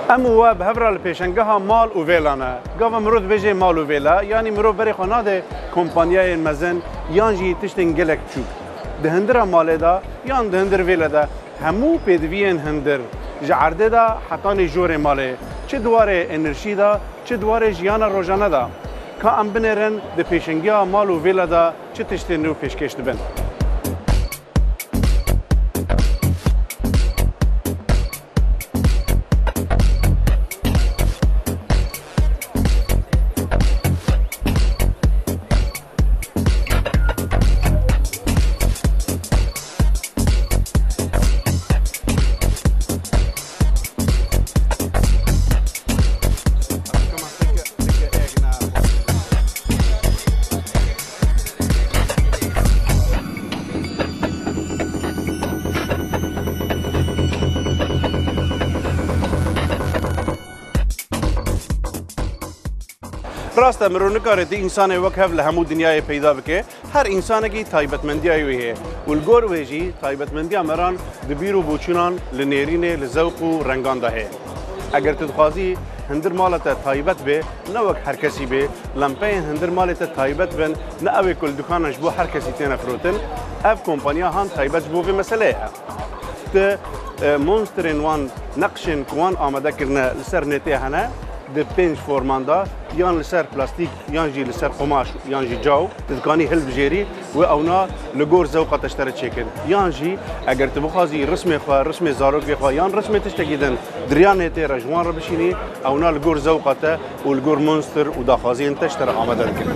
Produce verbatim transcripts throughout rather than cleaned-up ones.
Em û we bi hev re li pêşengeha mal û vêla ne. Gava mirov dibêje mal û vêla, yanî mirov berê xwe nade kompanyayên mezin yan jî tiştên gelek biçûk. Di hindira malê de yan di hindir vêle de hemû pêdiviyên hindir, ji erdê de hetanî jorê malê, çi di warê enerjî de, çi di warê jiyana rojane de. Ka em binêrin di pêşengiya mal û vêla de çi tiştên nû pêşkêş dibin. Rast e, mirov nikare du însanê wek hev li hemû dinyayê peyda bike. Her însanekî taybetmendiya wî heye û li gor wê jî taybetmendiya meran di bîr û boçûnan, li nêrînê, li zewq û rengan de heye. Eger tu dixwazî hindir mala te taybet be, ne wek her kesî be, lempeyên hindir malê te taybet bin, ne ew ê ku li dukana ji bo her kesî têne firotin, ev kompanya han taybet ji bo vê meseleyê ye. Ti, e, monsterên wan, neqşên ku wan amade kirine li ser netê hene, di pênc forman de, yan li ser plastîk, yan jî li ser qumaş, yan jî caw, tu dikanî hilbijêrî û ewna li gor zewqa te ji te re çêkin. Yan jî eger tu bixwazî rismê xwe, rismê zarokê xwe yan rismê tiştekî din di riya netê re ji wan re bişînî, ewna li gor zewqa te û li gor monster û daxwaziyên te ji te re amade dikin.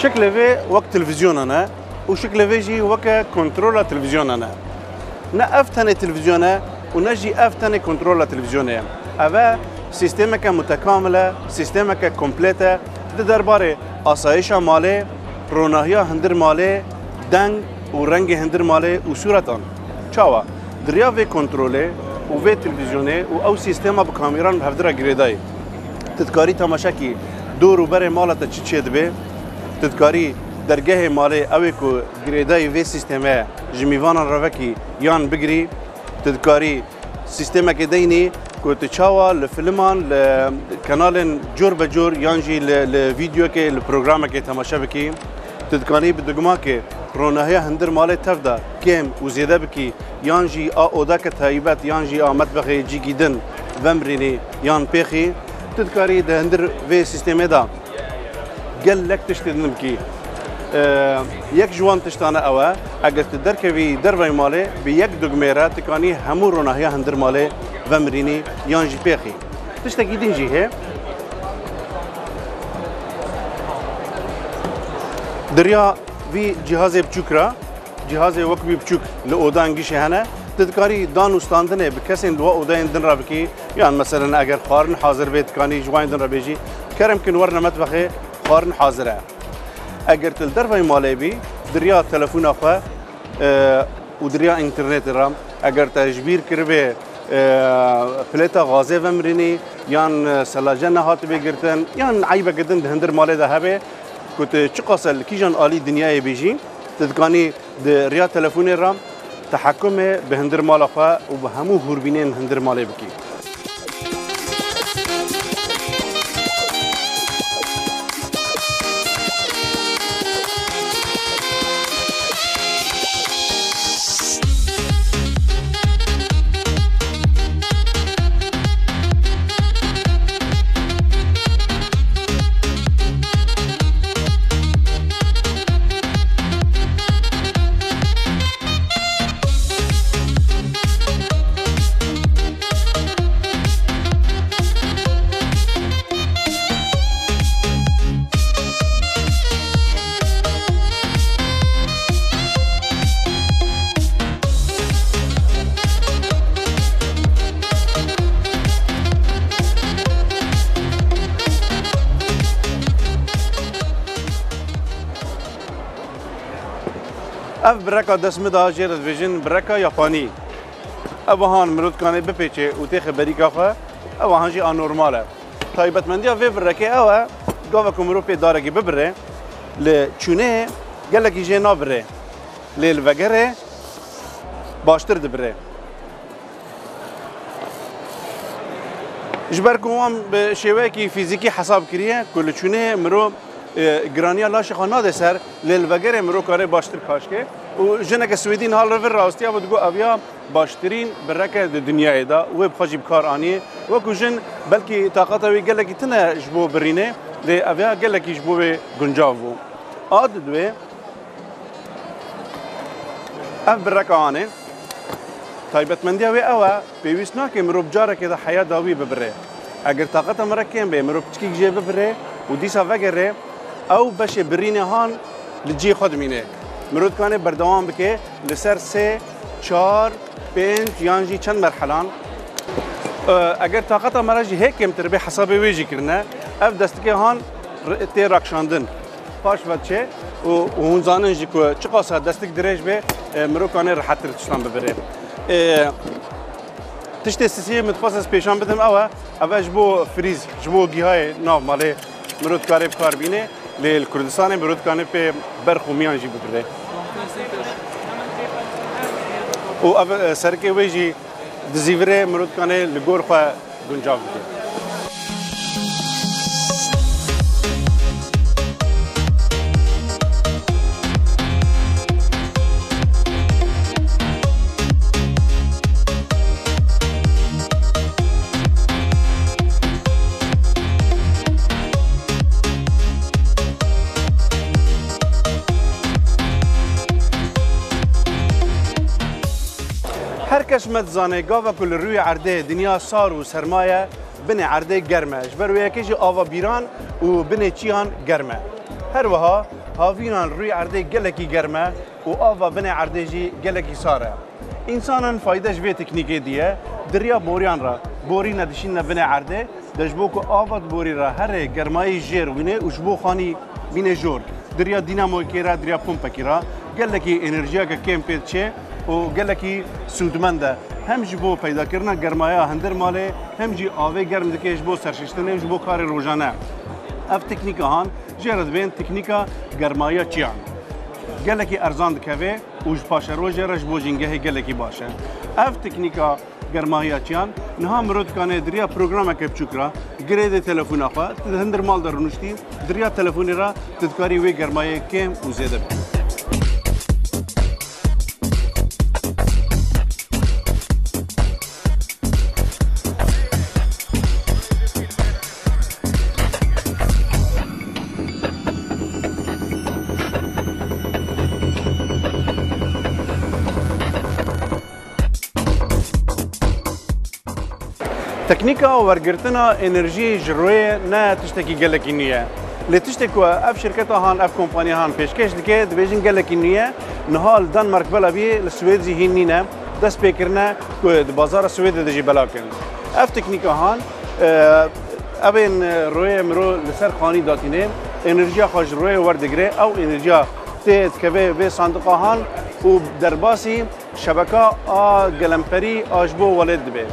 Şiklê vê wek televîzyona ne û şiklê vê jî weke kontrola televîzyona ne. Ne ev tenê televîzyon e û ne jî ev tenê kontrola televîzyonê ye. Ev e sîstemeke mutekamil e, sîstemeke komplêt e di derbarê asayişa malê, ronahiya hindir malê, deng û rengê hindir malê û sûretan. Çawa? Di riya vê kontrolê û vê televîzyonê û ew sîstema bi kamîran bi hevdira girêdayî, tu dikarî temaşe kî dor û berê mala te çi çêdibe, tu dikarî dergehê malê, ew ê ku girêdayî vê sîstemê ye, ji mîvanan re vekî yan bigirî, tu dikarî sîstemekê deynî ku tu çawa li filiman, li kenalên cor be cor yan jî li, li vîdeoyekê, li programekê temaşe bikî. Tu dikanî bi dugmakê ronahiya hindir malê tev de kêm û zêde bikî, yan jî a odeke taybet, yan jî a metbexê cîkî din vemirînî yan pêxî. Tu dikarî di hindir vê sîstemê de gelek tiştê din bikî. Ee, yek ji wan tiştane ew e, eger tu derkevî dervey malê, bi yek dugmê re dikanî hemû ronahiya hindir malê vemirînî yan jî pêxî. Tiştekî din jî heye. Di riya vî cîhazê biçûk re, cîhazê wek wî biçûk li odan gişê hene, tu dikarî dan û standinê bi kesên di wa odayên din re bikî, yan meselen eger xwarin hazir bê, dikanî ji wan din re bêjî, kerem kin werne metbexê, xwarin hazir e. Eger tu li dervey malê bî, di riya telefona xwe, e, û di riya înternetê re, Eger te ji bîr kiribê, e, plêta gazê vemirînî, yan, e, selace nehatibê girtin, yan eybeke din di hundir malê de hebe, ku tu çiqasa li kîjan alî dinyayê bî jî, tu dikanî di riya telefonê re tehekumê bi hundir mala xwe û bi hemû hûrbînên hundir malê bikî. Ev bireka dest min de, jê re dibêjin bireka Yapanî. Ev han mirov dikane bipêçe û têxe berîka xwe, ev han jî anormal e. Taybetmendiya vê birekê ew e, gava ku mirov pê darekî bibire, li çûnê gelekî jê nabire, lê li vegerê baştir dibire. Ji ber ku wan bi şêweyekî fîzîkî hesab kiriye ku li çûnê mirov, e, giraniya laşê xwe nade ser, lê li vegerê mirov kare baştir kaşke. Û jineke Swêdî niha li vir rastiya bû, digot ev ya baştirîn bireke di dinyayê de, wê bi xwe jî bi kar anî. Wekî jin belkî taqeta wî gelekî tune ji bo birînê, lê ev ya gelekî ji bo wê guncav bû. A didwê, ev bireka anê. Taybetmendiya wê ew e, pêwîst nake mirov carekê de heya dawî bibire. Eger taqeta mirov kêm be, mirov piçkîk jê bibire û dîsa vegere, ew beşê birînê han li cihê xwe dimîne. Mirov dikane berdewam bike li ser sê, çar, pênc yan jî çend merhelan. E, eger taqeta me re jî hê kêmtir be, hesabê wê jî kirine, ev destikê han r-, tê rakşandin. Paş ve çê û, û hûn zanin jî ku çiqasa destik dirêj be, e, mirov kane rehettir tiştan bibire. E, tiştê sisiyê min dixwest ez pêşan bidim ew e, ev e ji bo frîz, ji bo gihayê nav malê mirov dikare bi kar bîne, lê li Kurdistanê mirov dikane pê berx û miyan jî bibire. Û ev, e, serikê wê jî dizîvire, mirov dikane li gor xwe guncav bike. Her kes me dizane, gava ku li rûyê erdê dinya sar û serma ye, binê erdê germ e. Ji ber wê yekê jî ava bîran û binê çiyan germ e. Her wiha havînan rûyê erdê gelekî germ e û ava binê erdê jî gelekî sar e. Însanan fayde ji vê teknîkê diye, di riya boriyan re borîne dişînine binê erdê, de ji bo ku ava di borî re here germayî jêr wîne û ji bo xanî bîne jor. Di riya dînamoyekê re, di riya pompekî re gelekî enerjiyeke kêm pê diçe û gelekî sûdmend e. Hem ji bo peydakirina germaya hundir malê, hem jî avê germ dike ji bo serşiştinê û ji bo karê rojane. Ev teknîka han jê re dibên teknîka germaya çiyan. Gelekî erzan dikeve û ji paşerojê re ji bo jîngehê gelekî baş e. Ev teknîka germahiya çiyan niha mirov dikane di riya programeke biçûk re, girêdê telefona xwe, tu di hundir mal de rûniştî, di riya telefonê re tu dikarî wê germayê kêm û zêde bikî. Teknîka wergirtina enerjiyê ji rûyê ne tiştekî gelekî nû ye. Lê tiştê ku ev şirketa han, ev kompanya han pêşkêş dike, dibêjin gelekî nû ye. Niha li Danmark bela bî, li Swêd jî hîn nîne. Dest pê kirine ku di bazara Swêdê de jî belav kirin. Ev teknîka han, e, evên, e, rûyê mirov li ser xanî datîne, enerjiya xwe ji rûyê werdigire, ew enerjiya tê dikeve vê sandiqa han û derbasî Şebeka a gelemperî a ji bo welêt dibe.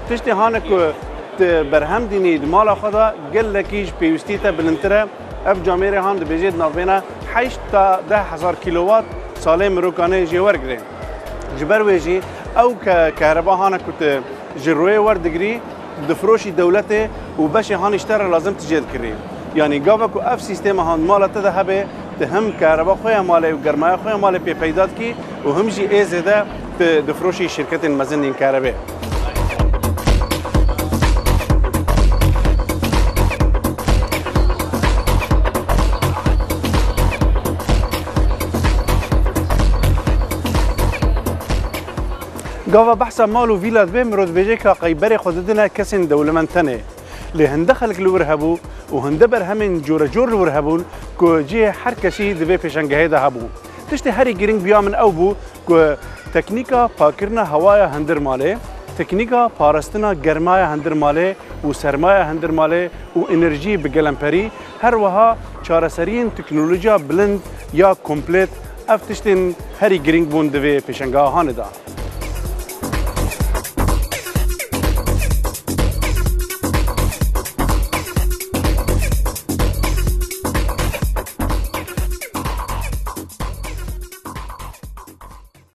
Tiştê hane ku tu berhem dînî di mala xwe de gelekî ji pêwîstî te bilindtir e. Ev camêrê han dibêje di navbêne heşt ta deh hezar kîlowat salê mirokanê jê wergirê. Ji ber wê jî ew ke-, kehreba hane ku tu ji rûyê werdigirî, difroşî dewletê û beşê hanî ji te re lazim tu jê dikirî. Yanî gava ku ev sîstema han mala te de hebe, tu him kehreba xwe ya malê û germaya xwe ya malê pê peyda dikî û him jî ê zêde tu difroşî şirketên mezin yên kehrebê. Gava behsa mal û vîla dibe, mirov dibêje ka qey berê xwe didine kesên dewlemend tenê. Lê hinde xelk li wir hebû û hinde berhemên corecor li wir hebûn ku cihê her kesî di vê pêşengehê de hebû. Tiştê herî girîng biya min ew bû ku teknîka pakkirina hewaya hundir malê, teknîka parastina germaya hundir malê û sermaya hundir malê û enerjî bi gelemperî, her wiha çareseriyên teknolojiya bilind ya komplêt, ev tiştên herî girîng bûn di vê pêşengeha hanê de.